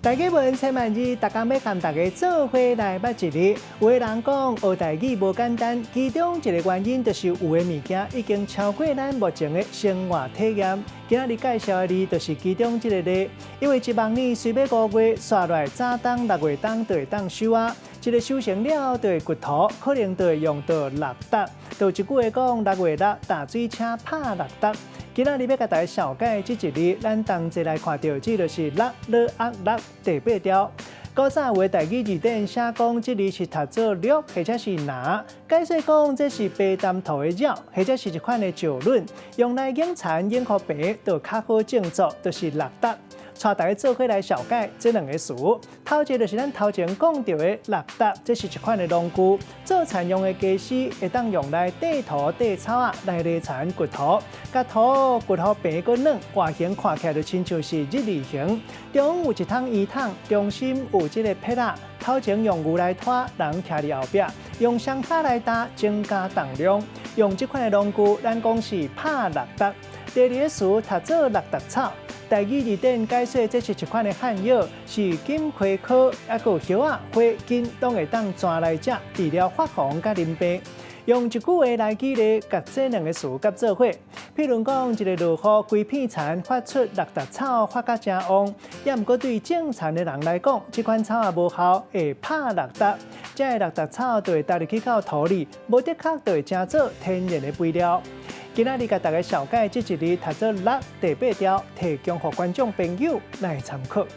台語文千萬字，逐工欲共大家做伙來捌一字。有的人講學台語無簡單，其中一个原因就是有的物件已經超過咱目前的生活體驗。今仔日介紹的字就是其中這个例，因為一望呢隨欲5月，紲落來早冬六月冬就會當收啊。這个收成了後就會掘土，可能就會用到六搭。就一句話講，六月六踏水車拍六搭。今仔日欲共大家紹介這一字，咱同齊來看著，這就是六樂壓六第八調。古早有的台語字典寫講，這字是讀做略或者是拿，解釋講這是白淡塗的料，或者是一款的石卵，用來養田養予平，就較好種作，就是六搭。帶大家做伙來紹介這兩个詞。頭一个就是咱頭前講著的六搭，這是一款的農具，做田用的家私，會當用來硩土、硩草仔，來犁田、掘土，共土掘予平閣軟，外形看起來就親像是日字形。中央有一桶圓筒，中心有這个撇仔，頭前用牛來拖，人徛佇後壁，用雙跤來擔，增加重量。用這款的農具，咱講是拍六搭。第二个詞讀做六搭草。台語字典解說，這是一款的漢藥，是錦葵科，抑閣有葉仔、花、根，攏會當剪來食，治療發紅佮淋病。用一句話來舉例，共這兩个詞佮做伙。譬如講，一个落雨，規片田發出六搭草，發甲誠旺。抑毋過對種田的人來講，這款草仔無效，會拍六搭。這个六搭草就會投入去到土裡，無的確就會成做天然的肥料。今仔日共大家紹介這一字讀做六第八調，提供予觀眾朋友來參考。